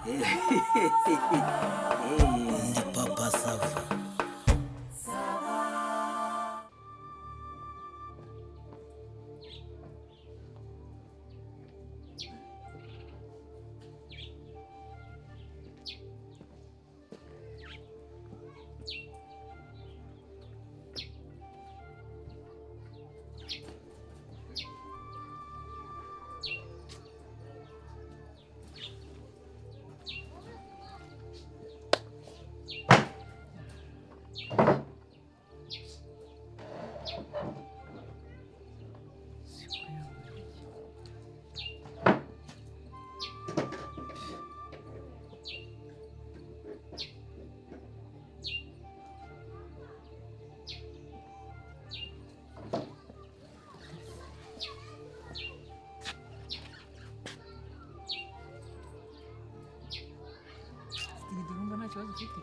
Ndi Papa Sava. Urumva nta kibazo ufite?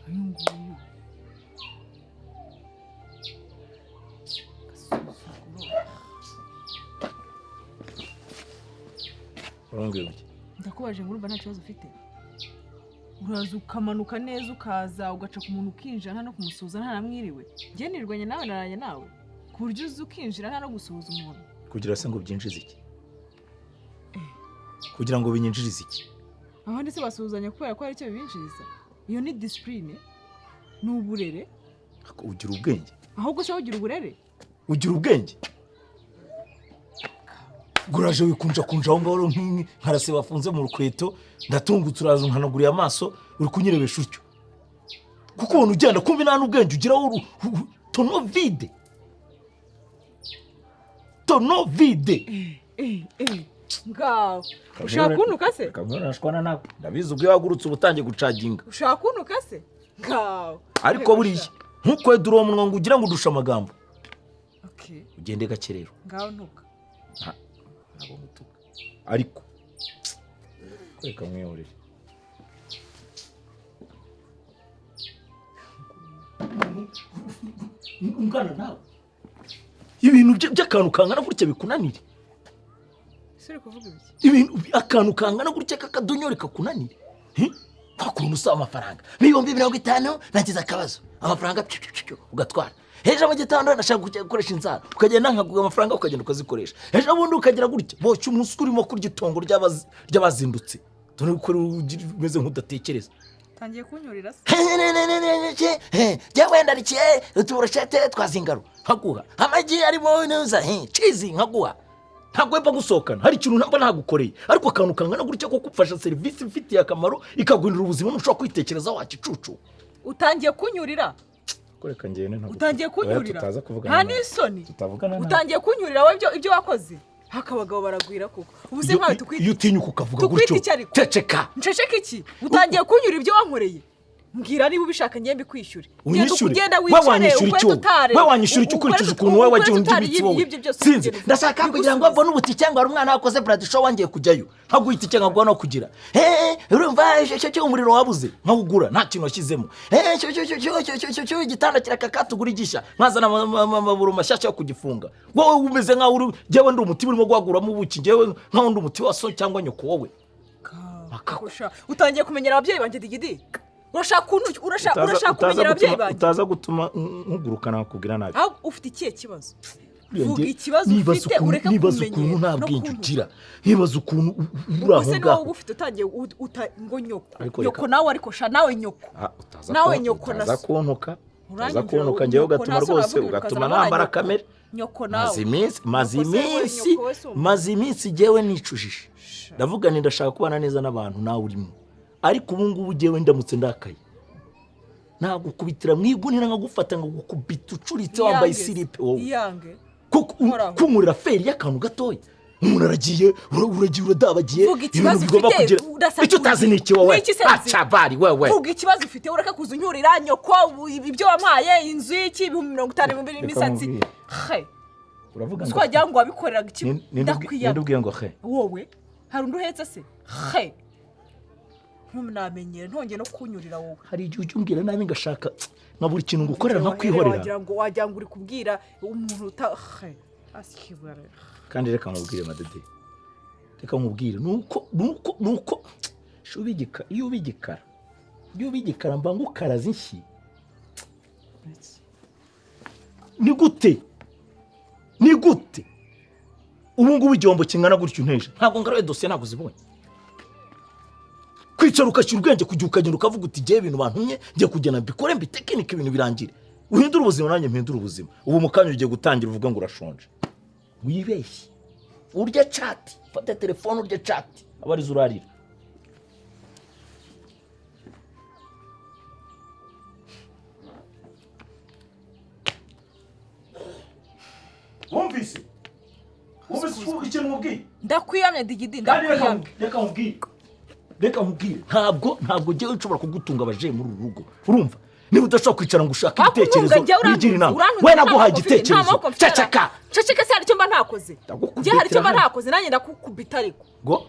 Uyu nguyu gasuzuguro. Urambwira iki? Ndakubaje ngo urumva nta kibazo ufite? Uraza ukamanuka neza, ukaza ugaca ku muntu, ukinjira nta no kumusuhuza, nta namwiriwe. Njye nirwanye nawe, naranye nawe, ku buryo uza ukinjira nta no gusuhuza umuntu? Kugira se ngo byinjize iki? Kugira ngo binyinjirize iki? Abandi se basuhuzanya kubera ko hari icyo bibinjiriza? Iyo ni discipline, ni uburere. Ugira ubwenge? Ahubwo se ugira uburere? Ugira ubwenge? Guraje wikunjakunja aho ngaho nkarase bafunze mu rukweto. Ndatungutse, uraza unkanaguriye amaso, uri kunyirebesha utyo kuko ubona ugenda kumva nta n'ubwenge ugira wowe. Tonneau vide, tonneau vide. Ngaho ushaka kuntuka se? Kamwe nawe ndabizi, ubwo iyo wahagurutse uba utangiye gucaginga. Ushaka kuntuka se? Ngaho. Ariko buriya ntukwedure uwo munwa ngo ugira ngo udushe amagambo. Okay. Ugende gake rero. Ngaho ntuka. Ntabwo ngutuka, ariko reka mwihorere. Ungana nawe, ibintu by'akantu kangana gutya bikunanire? Ese uri kuvuga ibiki? Ibintu akantu kangana gutya k'akadonyori kakunanire? Kwa kuntu usaba amafaranga 50,000, nagize akabazo, amafaranga pyu, pyu, pyu, ugatwara. Ejo mu gitondo ndashaka kujya gukoresha inzara, ukagenda nkaguha amafaranga, ukagenda ukazikoresha. Ejo bundi ukagira gutya, boshye umunsi urimo kurya itongo ry'abazindutse. Dore ko umeze nk'udatekereza. Tangiye kunyurira se? Jya wenda rikiye utuburushete twazingaro nkaguha, amagi arimo neza, cheese nkaguha. Ntabwo wepfa gusohokana hari ikintu ntabwo nagukoreye, ariko akantu kangana gutya ko kugufasha serivisi ifitiye akamaro ikaguhindura ubuzima ntushobora kwitekereza, wakicucu. Utangiye kunyurira. Reka ngende, ntabwo Utangiye kunyurira. Tutaza kuvugana Nta nawe. n'isoni. Tutavugana nawe. Utangiye kunyurira wowe, ibyo wakoze haka abagabo baragwira koko. Ubu se nkawe tukwita Iyo utinyuka ukavuga tukwita gutyo. iki ariko? Ceceka. Nceceke iki? Utangiye kunyura ibyo wankoreye. Mbwira niba ubishaka ngiye mbikwishyure. Genda. Unyishyure? Ugenda We wicare. wanyishyura Ukwezi icyo wowe? utare. We wanyishyura icyo ukurikije ukuntu wowe wagiye undi utari ibitsi wowe? y'ibyo byose Sinzi. ugenda Ndashaka kugira ngo mbone ubutike, ngo hari umwana wakoze bridal shower, ngiye kujyayo, nkaguha itike, nkaguha no kugira urumva cyo cyo umuriro wabuze nkawugura nta kintu washyizemo, cyo cyo cyo cyo cyo cyo cyo cyo igitanda kirakaka, tugura igisha, nkazana amaburo mashyashya yo kugifunga. Wowe umeze nkaho uri njyewe ndi umuti urimo guhaguramo ubuki, njyewe nkaho ndi umuti wa so cyangwa nyoko wowe. Makako. Utangiye kumenyera ababyeyi banjye, digidi. Urashaka kuntu urashaka kumenyera ababyeyi banjye. Utaza gutuma nkugurukana nkakubwira nabi. Ahubwo ufite ikihe kibazo? Buriya Vuga ikibazo nibaza ufite, ureke nibaza kumenyera ukuntu nta no bwenge kuntuka. ugira, nibaza ukuntu uri aho Ubwo se ni wowe ngaho. uba ufite utangiye ngo nyoko. Ariko Nyoko reka- nawe, ariko sha nawe nyoko. Ah, utaza Nawe nyoko na utaza so. kuntuka, utaza Uranyumvira kuntuka njyewe nyoko ugatuma na so rwose uravuga ugatuma ukazana nambara nyoko. kamere. Nyoko nawe. Maze iminsi, maze Nyoko se wowe, iminsi, nyoko we si umuntu. maze iminsi jyewe nicujije, ndavuga nti ndashaka kubana neza n'abantu, nawe urimo. Ariko ubu ngubu jyewe ndamutse ndakaye nagukubitira mu igunira, nkagufata nkagukubita ucuritse wambaye Iyange se, isiripe wowe. Iyange. Kuko Nkoraho. kunkurira feri y'akantu gatoya, umuntu aragiye, uragiye uradabagiye. Vuga ikibazo Ibintu bigomba ufite, kugira urasaka icyo utazi ni iki wowe? Ni iki se nzi? Aca bari wewe. Vuga ikibazo ufite, ureke kuza unyurira nyoko, ibyo wampaye, inzu y'iki, 50,000, ibihumbi Reka imisatsi. nkubwire. He. Uravuga ngo Twagira ngo wabikoreraga iki? Ninde Ndakwiyama. ubwiye ngo he? Wowe hari undi uhetse se? He. Ntunamenyere, ntongeye no kunyurira wowe. Hari igihe ujya umbwira nabi ngashaka nka buri kintu ngukorera nkakwihorera. Wagira ngo uri kubwira umuntu uta asikibara. Kandi reka nkubwire, madede, reka nkubwire, nuko iyo ubigikara mba ngukaraza inshyi. Ni gute ubu ngubu igihombo kingana gutyo unteje? Ntabwo ngaruye dosiye, ntabwo zibonye. Kwicara ugashyira ubwenge kugihe, ukagenda ukavuga uti: "Igihe ibintu bantumye ngiye kugenda mbikore, mbitekinike, ibintu birangire." Uhindure ubuzima, nanjye mpindure ubuzima. Ubu mu kanya ugiye gutangira uvuga ngo urashonje. Wibeshye, urya cati, fata telefone urya cati, aba arizo urarira. Wumvise ikintu mubwiye? Ndakwiyamye, Digidi. Kandi reka Ndakwiyamye. Reka nkubwire, ntabwo njyewe nshobora kugutunga abaje muri uru rugo. Urumva, niba udashobora kwicara ngo ushake ibitekerezo, wigira inama, we naguhaye igitekerezo, ceceka. Ceceka se, hari icyo mba ntakoze? Ndagukubitira Njye hari icyo mba hano. ntakoze? Nanjye ndakukubita ariko. Ngo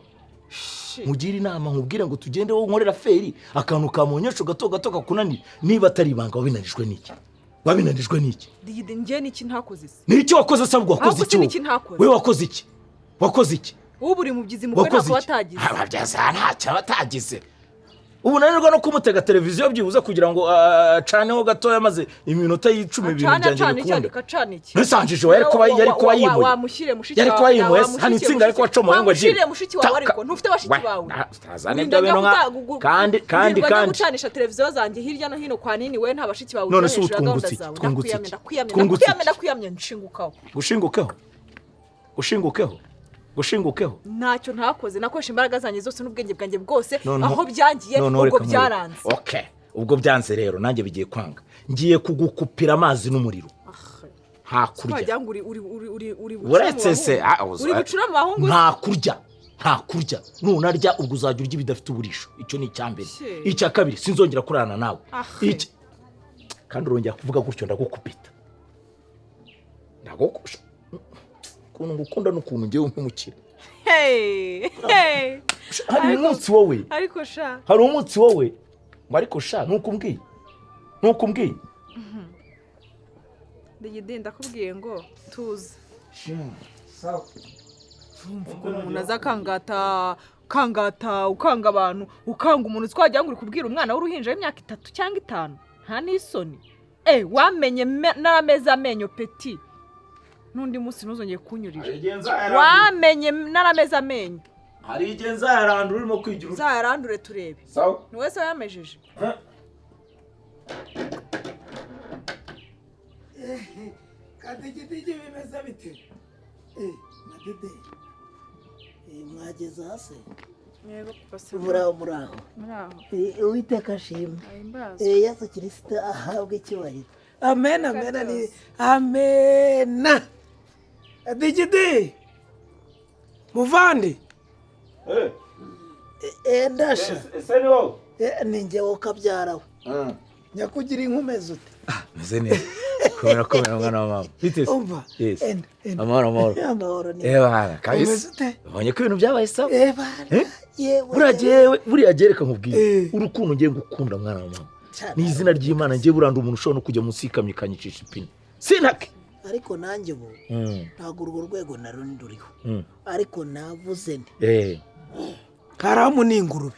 mugire inama, nkubwire ngo tugende, wowe nkorera feri akantu kamunyesho gato gato kakunanira. Niba atari ibanga, wabinanijwe n'iki? Wabinanijwe n'iki? Digidi, njye n'iki ntakoze se? Ni iki wakoze se? Ahubwo wakoze Ahubwo iki? se Wowe? n'iki ntakoze? We wakoze iki? Wakoze iki? Ubu uri mu byizi mukwe. Wakoze Ntako iki? watagize. Ababyaza ntacyo aba atagize. Ubu nanirwa no kumutega televiziyo byibuze kugira ngo acaneho gatoya, maze iminota y'icumi ibintu Acana byanjye acana iki? bikunde. Ariko acana iki? Ntisanjije we, yari kuba yimuye. Wamushyire mushiki Yari wawe. kuba yimuye se? Hano insinga yari kuba acomoye ngo agire. Wamushyire mushiki wawe, ariko ntufite bashiki bawe? Tazana ibyo bintu nka kandi Kandi gucanisha televiziyo zanjye hirya no hino kwa nini, we nta bashiki bawe? None Ujya se ubu hejuru ya gahunda twungutse iki? zawe. Twungutse Ndakwiyamye, iki? ndakwiyamye, Twungutse ndakwiyamye, iki? ndakwiyamye, nshingukaho. Gushingukeho, gushingukeho, gushingukeho. Ntacyo ntakoze, nakoresha imbaraga zanjye zose n'ubwenge bwanjye bwose. Noneho- Aho byangiye, noneho ubwo reka nkwereke. byaranze. Okay, ubwo byanze rero nanjye bigiye kwanga. Ngiye kugukupira amazi n'umuriro, nta kurya. Wagira ngo uri bucura mu Uretse se bahungu. Uri bucura mu bahungu se? Nta kurya, nta kurya. Nunarya ubwo uzajya urya ibidafite uburisho. Icyo ni icya mbere. Shit. Icya kabiri, sinzongera kurarana nawe. Kandi urongera kuvuga gutyo ndagukubita. Ndagukusha ukuntu ngukunda n'ukuntu ngewe umpemukira. Hey, hey. Hari umunsi wowe Ariko sha. Hari umunsi wowe ngo ariko sha, nuko umbwiye, nuko umbwiye. Digidi, ndakubwiye ngo tuze. Ukuntu umuntu aza akangata, ukangata, ukanga abantu, ukanga umuntu, twagira ngo uri kubwira umwana w'uruhinja w'imyaka 3 cyangwa 5. Nta n'isoni? Wamenye n'ameza amenyo peti, n'undi munsi ntuzongeye kunyurira. Wamenye narameze amenyo. Hari igihe nzayarandura urimo kwigira. Uzayarandure turebe. Sawa. Ni wese wayamejeje. Kadigidigi, bimeze bite? Madede, mwageze hasi? Yego papa. Muraho, muraho. Muraho. Uwiteka ashimwe. Ahimbazwe. Yesu Kirisito ahabwe icyubahiro. Amen, amen, ni amena. Digidi muvandi. Ndasha. Ese ni wowe? Ni njye ukabyara we. Nyakugira inkomezi ute? Meze neza, komera, komera mwana wa mama. Bite se? Umva. Yes. Enda, enda. Amahoro, amahoro. Amahoro ni. Bana kabisa. Umeze ute? Ubonye ko ibintu byabaye sawa? Bana. Eh? Yewe. Buriya jyewe, buriya jyewe, reka nkubwire. Urukundo ngiye gukunda, mwana wa mama, ni izina ry'Imana. Ngiye buranda umuntu ushobora no kujya munsi y'ikamyo ikanyicisha ipine sintake. Ariko nanjye ubu ntabwo urwo rwego na rundi ruriho. Ariko navuze nti Karamu ni ingurube.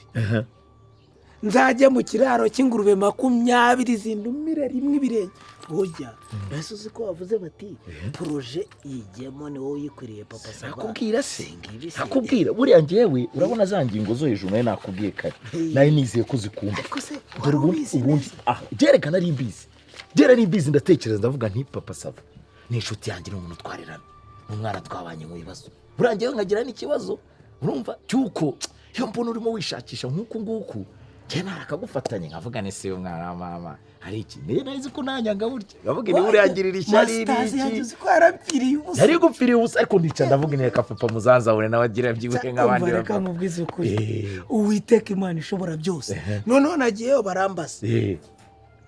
Nzajya mu kiraro cy'ingurube 20 zindumire rimwe ibirenge. Burya mbese uzi ko bavuze bati projet yigemo, ni wowe uyikwiriye, Papa Sava. Nakubwira se? Ngibi se. Nakubwira, buriya ngewe urabona za ngingo zo hejuru nayo nakubwiye kare, nayo nizeye ko uzikunda. Ariko se Dore wari ubundi ubizi ubundi neza? Byerekana ari mbizi, byera ari mbizi. Ndatekereza, ndavuga nti Papa Sava ni inshuti yanjye, ni umuntu twarerana, ni umwana twabanye mu bibazo. Buriya ngewe nkagira n'ikibazo, urumva, cy'uko iyo mbona urimo wishakisha nk'uku nguku, njye narakagufatanye nkavuga ni se umwana wa mama hari iki niyo nari ko nanyanga burya, nkavuga ni buriya ngirira ishyari. Masitazi Ni yanjye iki? uzi ko yarapfiriye ubusa? Yari gupfiriye ubusa, ariko nica ndavuga ni reka papa muzanzabure nawe agira byibuhe nk'abandi. Umva, reka Bapapa. nkubwize ukuri. Eh. Uwiteka Imana ishobora byose, noneho nagiyeyo barambaza: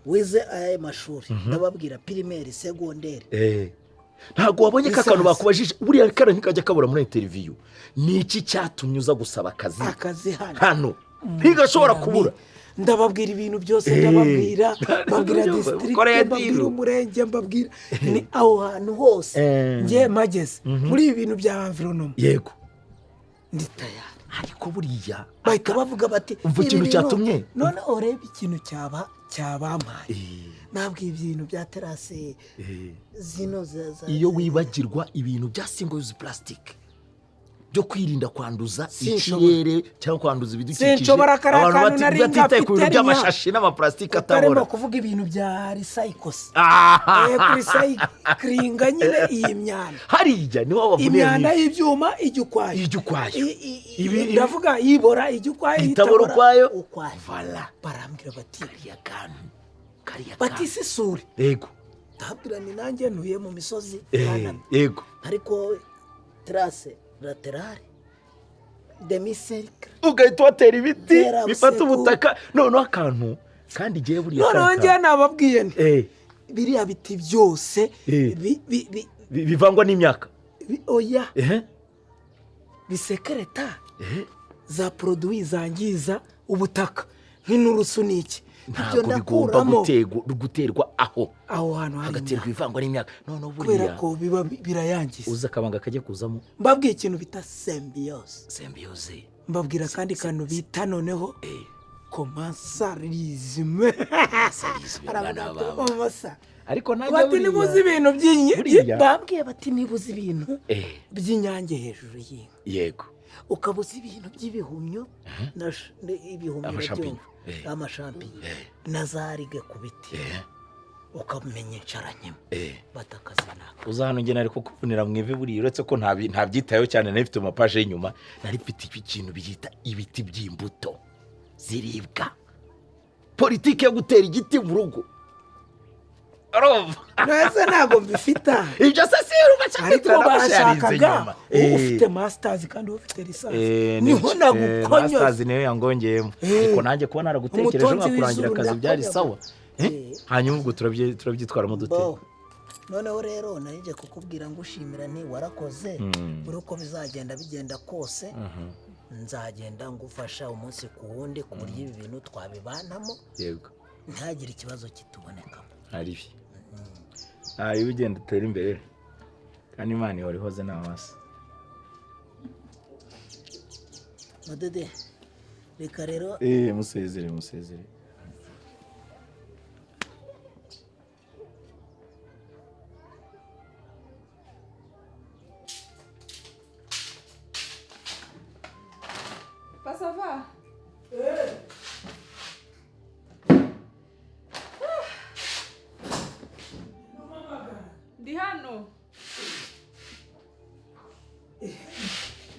"Wize aya mashuri?" Ndababwira primaire, secondaire. Ntabwo wabonye ko akantu Lisansi. bakubajije buriya kara ntikajya kabura muri interview: ni iki cyatumye uza gusaba akazi Akazi hano. Hano. Ntigashobora kubura. Ndababwira ibintu byose, ndababwira, mbabwira district, Korea mbabwira deal. umurenge, mbabwira ni aho hantu hose. Njye mageze muri ibi bintu bya environment, ndi tayari. Ariko buriya Bahita bavuga bati Umva "Ibi ikintu bintu." cyatumye. None urebe ikintu cyaba cyabampaye, nabwiye ibintu bya terrasse zino Iyo wibagirwa ibintu bya single use plastic byo kwirinda kwanduza Sinshobora. ikirere cyangwa kwanduza ibidukikije, Sinshobora, kariya abantu kantu nari batitaye ku bintu ngafite by'amashashi n'amaparasitike utarimo atabora. Kuvuga ibintu bya recycle, Ah! Kurisayikiringa nyine iyi myanda. Hariya niho bavuniye. Imyanda y'ibyuma ijya ukwayo. Ijya ukwayo. Ndavuga ibora ijya ukwayo, Itabora ukwayo. Ukwayo. Vala. Barambwira bati Kariya kantu, kariya bati kantu. si isuri. Ndabwira ni nanjye ntuye mu misozi ihanamye. Ariko terrasse latérale demi cercle, Ugahita uhatera ibiti Tera bifata buseku. ubutaka. Noneho akantu kandi igihe buriya Noneho kariya njye kantu. nababwiye nti biriya biti byose Bivangwa n'imyaka. Oya, bisekereta za produits zangiza ubutaka nk'inturusu n'iki. Ibyo Ntabwo bigomba ndakuramo guterwa aho aho hantu hari hagaterwa imyaka. ibivangwa n'imyaka. Noneho Kubera buriya ko biba birayangiza. Uzi akabanga kajya kuzamo? Mbabwiye ikintu bita symbiose. Symbiose. Mbabwira akandi kantu bita noneho commensalisme. Commensalisme, mwana wa baba. Komasa Ariko nanjye bati buriya nibuze ibintu Bambwiye bati niba uzi ibintu by'inyange hejuru y'inka, ukaba uzi ibintu by'ibihumyo ibihumyo, Amashampinyo. urabyumva? Amashampinyo na za algues ku biti, ukamenya incaranyemo batakazinaka. Uza hano, njye nari kukuvunira mu ivi buriya, uretse ko ntabyitayeho cyane, nari mfite mu mapaje y'inyuma, nari mfite ikintu bita ibiti by'imbuto ziribwa, politiki yo gutera igiti mu rugo, urumva? Nese ntabwo mbifite aha. Ibyo se si urumva cyane? Ariko Turanamusharinze bashakaga nyuma. ufite masters kandi ufite licence, niho nagukonyoza. Masters niyo yangongeyemo. Ariko nanjye kuba naragutekereje Umutonzi nkakurangira w'izuru akazi byari ndakonyoza. sawa. Hanyuma ubwo turabyitwaramo dute? Bo. Noneho rero narinje kukubwira ngo ushimira nti warakoze. Buri uko bizagenda bigenda kose, nzagenda ngufasha umunsi ku wundi, ku buryo ibi bintu twabibanamo, ntihagire ikibazo kitubonekamo. Ntari bi nta ugenda utera imbere, kandi Imana ihora ihoze n'amaso. Madede, reka rero. Musezere, musezere. Papa, ça va? Ndi hano.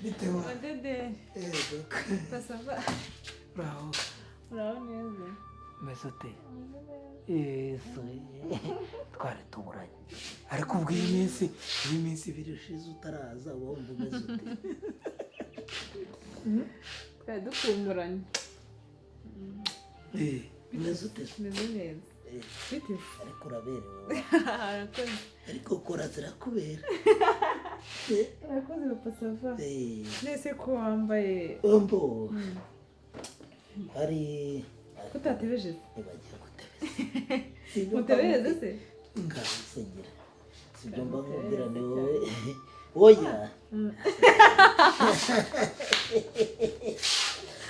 Bitewe. Madede. Yego. Papa, ça va? Bravo. Uraho neza? Meze ute? Yesu, twari tuburanye. Ariko ubwo iyi minsi 2 ishize utaraza, wumva umeze ute? Twari dukumburanye. Umeze ute? Meze neza. Bite? Ariko uraberewe. Arakoze. Ariko kora zirakubera. Arakoze papa, ça va? Nese ko wambaye Ombo hari ko utatebeje? Ntibagiye gutebeza. Mutebereze se? Ngaho sibyo, mba nkubwira ni wowe, oya.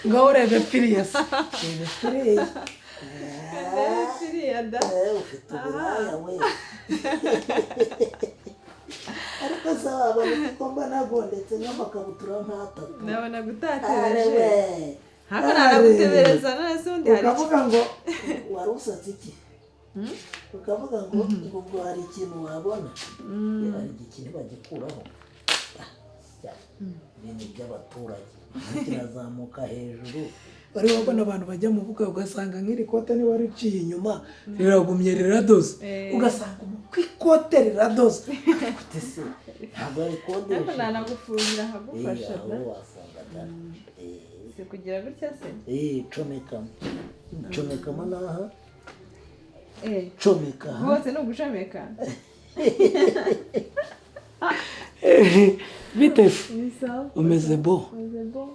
Ngaho urebe piriyasi, rebe piriyasi. Kiriya da. Ufite uburaya we. Ariko se wabona ko mba nagondetse nk'amakabutura nk'atatu? Ndabona Are gutatebeje. We. Hako nanagutebereza, none se ubundi hari iki? Ukavuga ngo Wari usatse iki, ukavuga ngo ubwo hari ikintu wabona. Hari ikintu bagikuraho. Ah, ya, ibintu by'abaturage kirazamuka hejuru. Wari wabona abantu bajya mu bukwe, ugasanga nk'iri kote niba riciye inyuma riragumye riradoze, ugasanga ku ikote riradoze. Gute se ntabwo arikodesha? Ariko nanagufungira nkagufasha Aho da. wafunga da. Si kugira gutya se? Comekamo, comekamo n'aha. Comeka aha. Hose ni ugucomeka. Bite se? Ni sawa. Umeze bo? Umeze bo.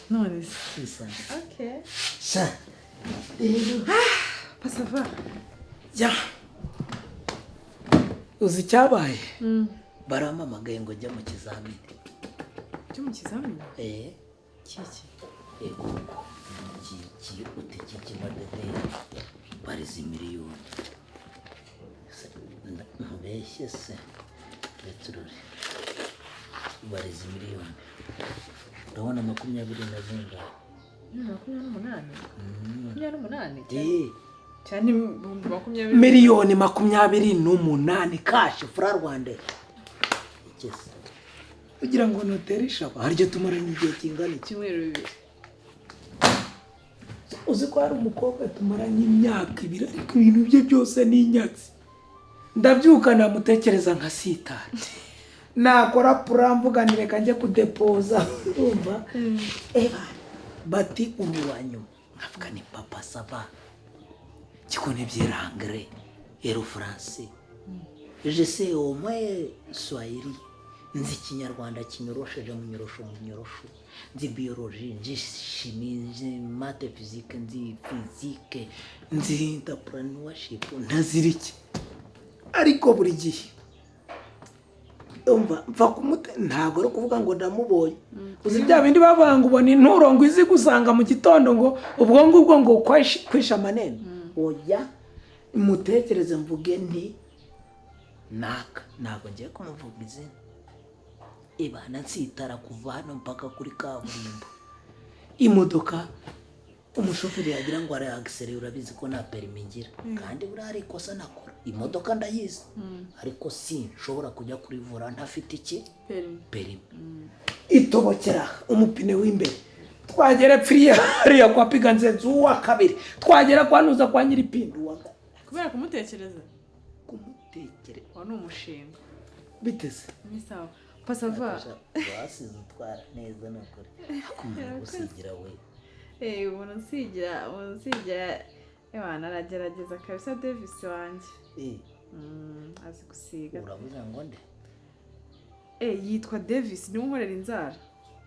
None se? Bisanzwe. Okay. Sha rero. Pasava. Ya, uzi icyabaye? Barampamagaye ngo njye mu kizamini. Cyo mu kizamini? Eh. Kiki? Ego, kiki utekeke madede barizi miliyoni. Ntubeshye se, ndetse urore barizi miliyoni, urabona 20 na zingahe? 28. 28? Eh. Cyane, 20,000. 28 miliyoni Cash, franc rwandais ikese. Kugira ngo notere ishaba haryo tumaranye igihe kingana iki? Icyumweru 2. Uzi ko hari umukobwa tumaranye imyaka 2, ariko ibintu bye byose ni inyatsi. Ndabyuka namutekereza nka sitari, nakora pura mvuga reka njye kudepoza, Urumva, eba bati uri uwa nyuma, nkavuga ni papa sava kikone by'anglais et le français, je sais au moins swahili, nzi Ikinyarwanda kinyorosheje mu nyorosho mu nyorosho, nzi biologie, nzi chimie, nzi math, physique, nzi physique, nzi entrepreneurship. Ntazirike, ariko buri gihe umva mva kumute, ntabwo ari ukuvuga ngo ndamubonye. Uzi bya bindi bavuga ngo ubona inturo ngo izi gusanga mu gitondo, ngo ubwo ngubwo ngo kwisha amanene. Oya, mutekereze mvuge nti naka, ntabwo ngiye kumuvuga izina. Ibana nsitara kuva hano mpaka kuri kaburimbo. Imodoka. Umushoferi yagira ngo arayagisereye, urabizi ko nta perimi ngira, kandi buriya hari ikosa nakora. Imodoka ndayizi, ariko sinshobora kujya kurivura ntafite iki? Perimi. Perimi. Itobokera umupine w'imbere, twagera pfiriya hariya kwa Piganzenzi uwa kabiri, twagera kwa Nuza kwa Nyiripindu uwa Kubera kumutekereza. Kumutekere. Wa ni umushinga. Biteze. Ni sawa. Pasava. Wasize utwara neza, ni ukuri, ariko umuntu gusigira we. Eh, umuntu usigira ewana aragerageza kabisa, Davis wanjye. Eh. Azi gusiga. Uravuze ngo nde? Eh, yitwa Davis, niwe unkorera inzara.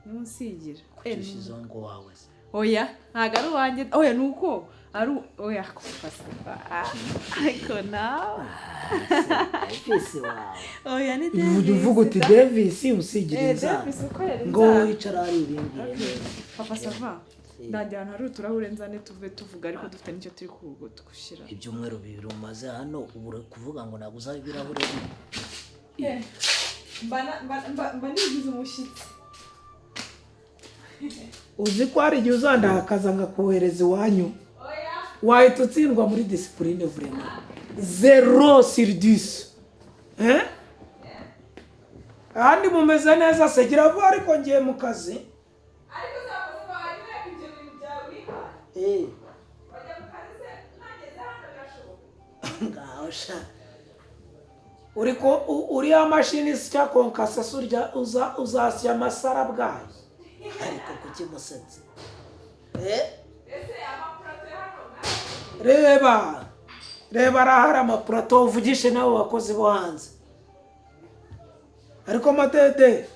Niwe unsigira. Eh, Kuki ushyizeho ngo wawe se? Oya, ntabwo ari uwanjye. Oya, ni uko ari oya Pasava. Ariko nawe. Davis wawe? Oya, ni Davis. Ujya uvuga uti Davis usigira Eh, inzara. Davis ukorera Ngo inzara. wicara hari ibimbwire neza. Papa Sava, ndagira ahantu hari uturahure nzane tuve tuvuga, ariko dufite n'icyo turi gushyira. Ibyumweru 2 umaze hano, ubu uri kuvuga ngo ntabwo uzaba ibirahure bine. Mba nigize umushyitsi. Uzi ko hari igihe uzandakaza ngakohereza iwanyu, wahita utsindwa muri discipline, vraiment 0 sur 10. Eh? Ahandi mumeze neza se? Gira vuba, ariko ngiye mu kazi. Ariko se wajya ureka ibyo bintu byawe wihaye? Eh. Wajya mu kazi se nageze hano, birashoboka? Ngaho sha. Uri ko uriya mashini isya konkasa se, urya uza uzasya amasarabwayi. Ariko kuki musatsi, eh? Ese amapurato ya hano mwaje? Reba, reba, arahari amapurato, uvugishe n'abo bakozi bo hanze. Ariko Matete,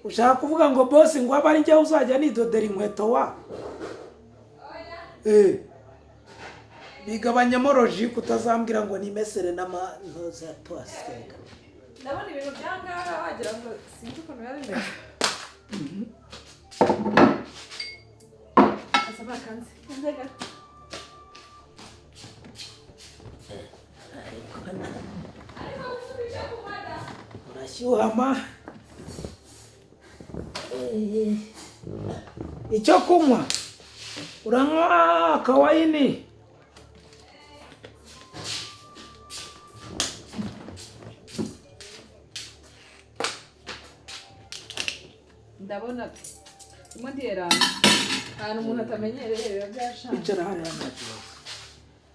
ushaka kuvuga ngo bosi ngo abe ari njyewe uzajya nidodera inkweto wa? Eh, bigabanyamo logique, utazambwira ngo nimesere n'amantoza ya tuwasiteka. Ndabona ibintu byangaha wagira ngo sinzi ukuntu biba bimeze. Asa bakanze kanze gato. Ariko Ariko gusubije ku mada. Urashyuha ma. Icyo kunywa, uranywa akawayini? Ndabona ndimo ndiyerana ahantu umuntu atamenyereye, biba byashaje. Icara hariya. Nta kibazo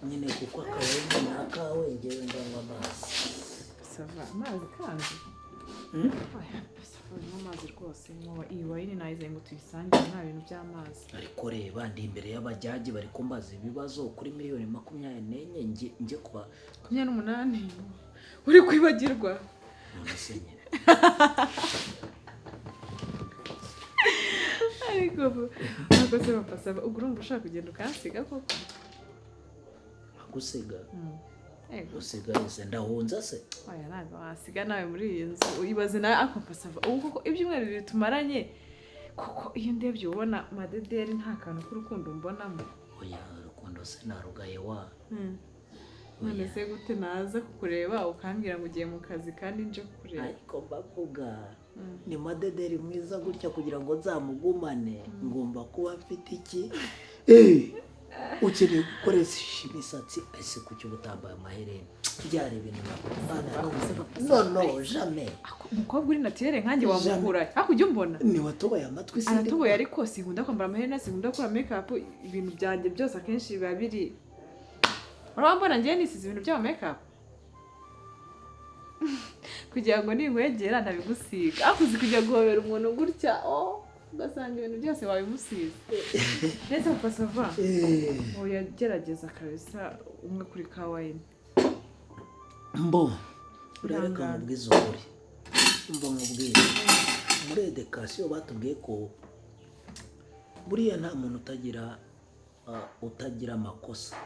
nyine, kuko akabari ni akawe, ngewe ndanywa amazi. Sava, amazi kandi? Oya, sava, unywa amazi rwose. Iyi wayini nayizanye ngo tuyisangire, nta bintu by'amazi. Ariko reba, ndi imbere y'abajyaji, bari kumbaza ibibazo kuri 24 miliyoni, njye kuba 28, uri kwibagirwa. None se nyine. Ariko ntabwo se, Papa Sava, ubwo urumva ushaka kugenda ukansiga koko? Gusiga? Ego. Gusiga ese ndahunza se? Oya, ntabwo wasiga nawe muri iyi nzu. Ibaze nawe ako, Papa Sava, ubu koko ibyumweru 2 tumaranye koko, iyo ndebye ubona Madederi nta kantu k'urukundo mbonamo? Oya, urukundo se narugaye wa. None se gute naza kukureba ukambwira ngo ugiye mu kazi kandi nje kukureba? Ariko mbavuga ni Madederi mwiza gutya, kugira ngo nzamugumane ngomba kuba mfite iki? Ukeneye gukoresha imisatsi ese? Kuki uba utambaye amaherena? Byari ibintu no, no, jamais. Ako, umukobwa uri naturelle nkanjye wamukura ariko ujya umbona? Ntiwatoboye amatwi se? Aratoboye, ariko sinkunda kwambara amaherena, sinkunda gukora make up. Ibintu byanjye byose akenshi biba biri, urabona ngewe nisize ibintu by'ama make up kugira ngo ninkwegera ntabigusiga. Ariko uzi kujya guhobera umuntu gutya, oh, ugasanga ibintu byose wabimusize ndetse. Papa Sava, oya, gerageza kabisa umwe kuri ka wine. Mbo urareka. Ihangane. Nkubwize ukuri, mba nkubwire, muri éducation batubwiye ko buriya nta muntu utagira amakosa,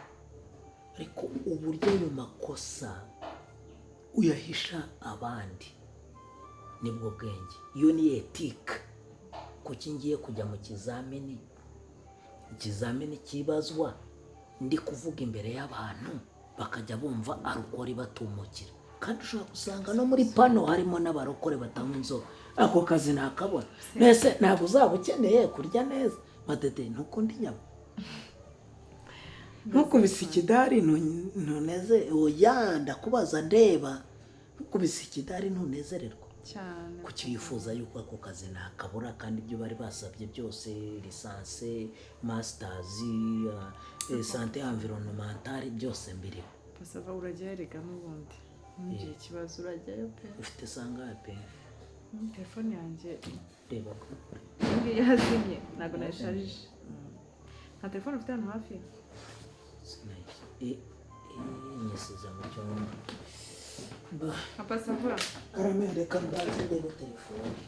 ariko uburyo ayo makosa uyahisha abandi nibwo bwenge. Iyo ni éthique. Kuki ngiye kujya mu kizamini, ikizamini kibazwa ndi kuvuga imbere y'abantu, bakajya bumva alcool batumukira, kandi ushobora gusanga no muri pano harimo n'abarokore batanywa inzoga? Ako kazi nakabona mbese? Ntabwo uzaba ukeneye kurya neza? Madede, ntukunda inyama? Ntukubise ikidari ntuneze? Oya, ndakubaza ndeba, ntukubise ikidari ntunezererwa? Cyane. Kuki wifuza yuko ako kazi nakabura kandi ibyo bari basabye byose, licence, masters, santé environnementale, byose mbiriho? Papa, urajyayo rega n'ubundi, ntugire ikibazo, urajyayo pe. Ufite sangahe? Telefone yanjye Reba ko iyi ngiyi yazimye, ntabwo nayisharije. Nta telefone ufite hano hafi? Sinayisi nyisize mu cyumba. Papa Sava. Karame, reka mbanze ndebe telefone.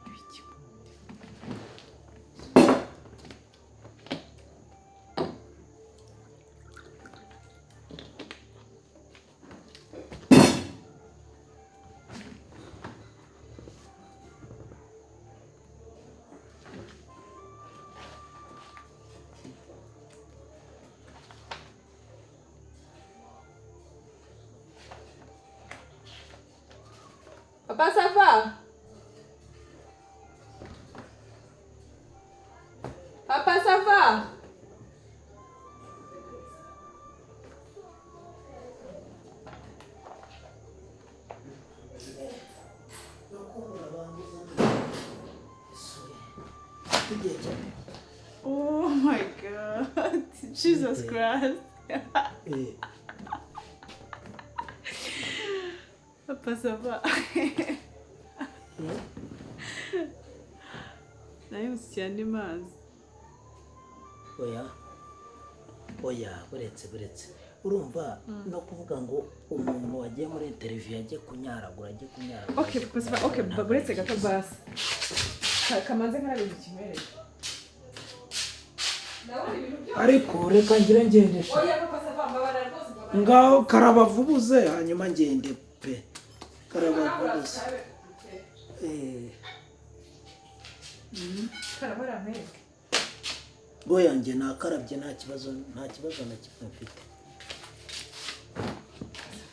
Ibiki? Papa Sava, Papa Sava. Igihe cyane. Oh my God, Jesus Christ. Papa Sava. Nayo musikiye andi mazi. Oya, oya, buretse, buretse. Urumva no kuvuga ngo umuntu wagiye muri interview ajye kunyaragura, ajye kunyaragura. Okay, Papa Sava, okay, buretse gato basi. Kamanze nkarabe ikinywereye. Ndabona ibintu byose. Ariko reka ngire ngendesha. Oya, Papa Sava, mbabarira rwose, mbabarira. Ngaho karabavubuze, hanyuma ngende pe, karabavubuze. Karabara nkwereke. Oya, njye nakarabye, nta kibazo, nta kibazo na kimwe mfite.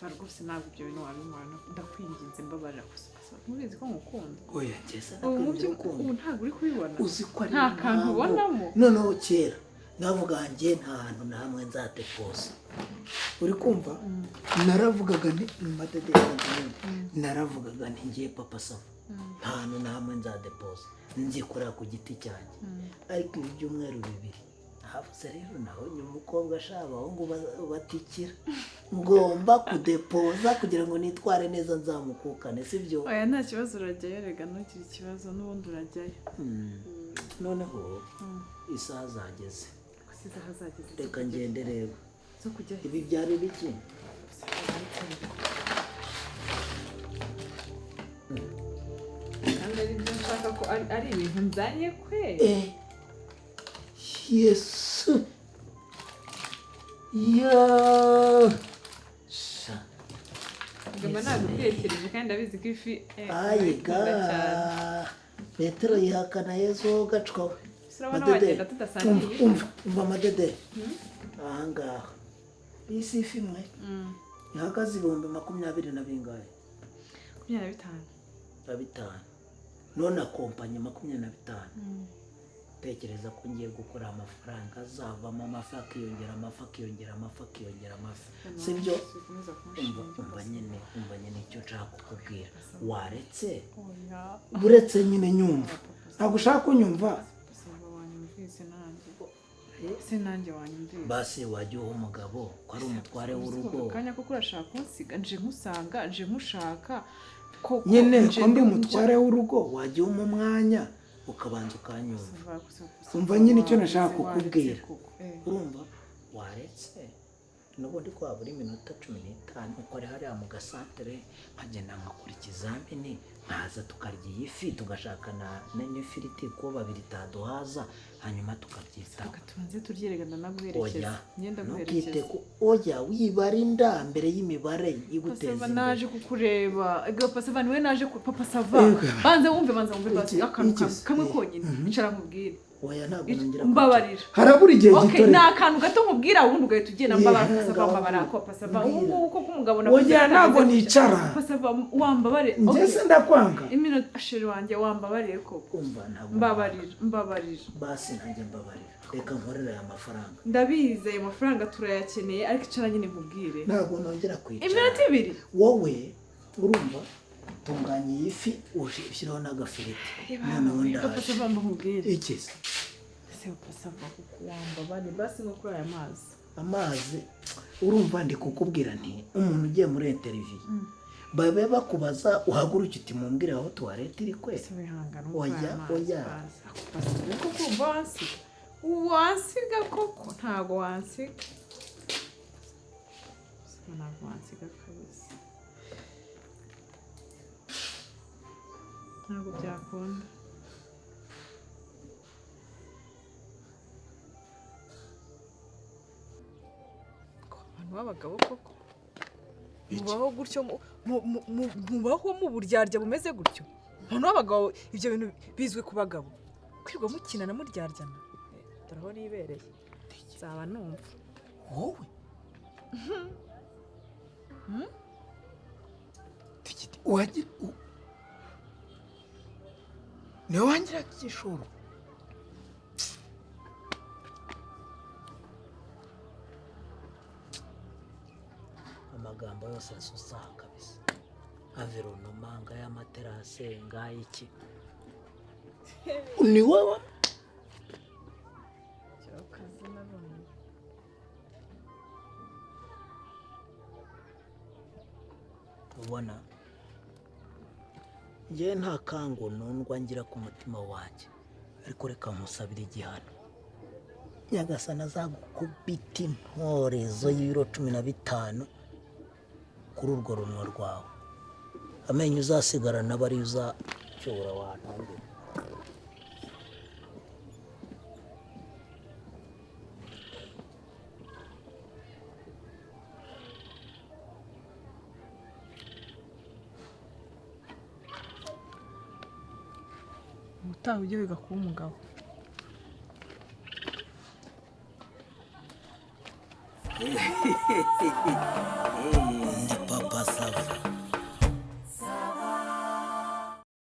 Sava, rwose ntabwo ibyo bintu wabinkora, ndakwinginze, mbabarira gusa. Papa Sava, ntubizi ko ngukunda? Oya, njye se Ubu mu byo urukundo. Ubu ntabwo uri kubibona. Uzi ko ari Nta kantu impamvu. ubonamo. Noneho kera navuga njye nta hantu na hamwe nzadepoza. Uri kumva, naravugaga nti Madede, naravugaga nti ngiye Papa Sava, nta hantu na hamwe nzadepoza, nzikorera ku giti cyanjye. Ariko ibi byumweru 2 havuze rero, nabonye umukobwa ashaka abahungu batikira, ngomba kudepoza kugira ngo nitware neza nzamukukane, sibyo? Oya, nta kibazo, urajyayo rega, ntugire ikibazo, n'ubundi urajyayo. Noneho isaha zageze. Gusa Siza hazageze. Reka ngende rero. Zo kujya he? Ibi byari biki? Kandi ari byo nshaka ko ari ibintu nzanye kwe. Eh, Yesu ya sha. Ngamba nagutekereje kandi ndabizi ko ifi Ayiga. urayikunda cyane. Petero yihakana Yesu gacwa we. Ese urabona Madede, wagenda tudasangiye? Umva, umva, umva madede, ahangaha iyi si ifi imwe ihagaze 20,000 na bingahe? 25. Na bitanu, none akompanyi 25. Tekereza ko ngiye gukora amafaranga azavamo amafi, akiyongera amafi, akiyongera amafi, akiyongera amafi, sibyo? Sikomeza Umva. kunshinja. Umva nyine icyo nshaka kukubwira, waretse Oya. uretse nyine nyumva. Ntabwo ushaka kunyumva. Saba wanyumvise nanjye. Se nanjye wanyumvise. Basi wajya uha umugabo ko ari umutware w'urugo. Akanya koko urashaka kunsiga, nje nkusanga, nje nkushaka koko. Nyine nje ko ndi umutware w'urugo. Wajya umpa umwanya ukabanza ukanyumva. Umva nyine icyo nashaka kukubwira. Kukubwira. Urumva, waretse n'ubundi ko wabura iminota 15 uko ari hariya mu gasantere, nkagenda nkakora ikizamini, nkaza tukarya iyi fi, tugashaka n'ifiriti ko babiri itaduhaza, hanyuma tukabyitaho. Reka tubanze turyerega, ndanaguherekeza. Oya. Ngenda Ntukite guherekeza. ku oya, wibara inda mbere y'imibare iguteza Papa Sava, imbere. naje kukureba. Ega Papa Sava, niwe naje ku Papa Sava. Ego. Banza wumve, banza wumve basi akantu Iki se? kamwe konyine. Icara nkubwire. Oya, ntabwo nongera. Mbabarira. Harabura igihe Okay, gito. ni akantu gato nkubwira, ubundi ugahita ugenda. Mbabarira Papa Sava, Ngaho. mbabarira ko Papa Sava. Ubu Mbwira. ngubu koko umugabo Oya, ntabwo nicara. Papa Sava, wambabare. Njye Okay. se ndakwanga? Iminota, chéri wanjye, wambabariye koko. Umva, ntabwo. Mbabarira, mbabarira. Basi nanjye mbabarira, reka nkorere aya mafaranga. Ndabizi ayo mafaranga turayakeneye, ariko icara nyine nkubwire. Ntabwo nongera kwicara. Iminota 2. Wowe urumva, tunganya iyi fi, ushyireho n'agafiriti, noneho Papa ndaje. Sava, mbakubwire. Iki se? Se Papa Sava, kuko wambabariye basi nko kuri aya mazi. Amazi? Urumva, ndi kukubwira nti umuntu ugiye muri interview babe bakubaza, uhaguruke uti mumbwire aho toilette iri kwe. Se wihangana. Oya, oya. Koko umva wansiga, wansiga koko, ntago wansiga. Ntabwo wansiga kabisa, ntabwo byakunda. Ko abantu b'abagabo koko mubaho gutyo, mubaho mu buryarya bumeze gutyo? Abantu b'abagabo, ibyo bintu bizwi ku bagabo, kwirirwa mukinana muryaryana. Dore aho nibereye, nzaba numva. Wowe Tigiti, wagira niwe wangira igishoro. Amagambo yose asusa kabisa, environnement, ngay'amaterase, ngay'iki, Ni wowe. Kazi nabonye. Ubona njyewe nta kango nundwa ngira ku mutima wanjye, ariko reka nkusabire igihano. Nyagasana azagukubita intorezo y'ibiro 15 kuri urwo runwa rwawe, amenyo uzasigarana aba ariyo uzacyura wantangira. Ubutaha ujye wiga kuba umugabo.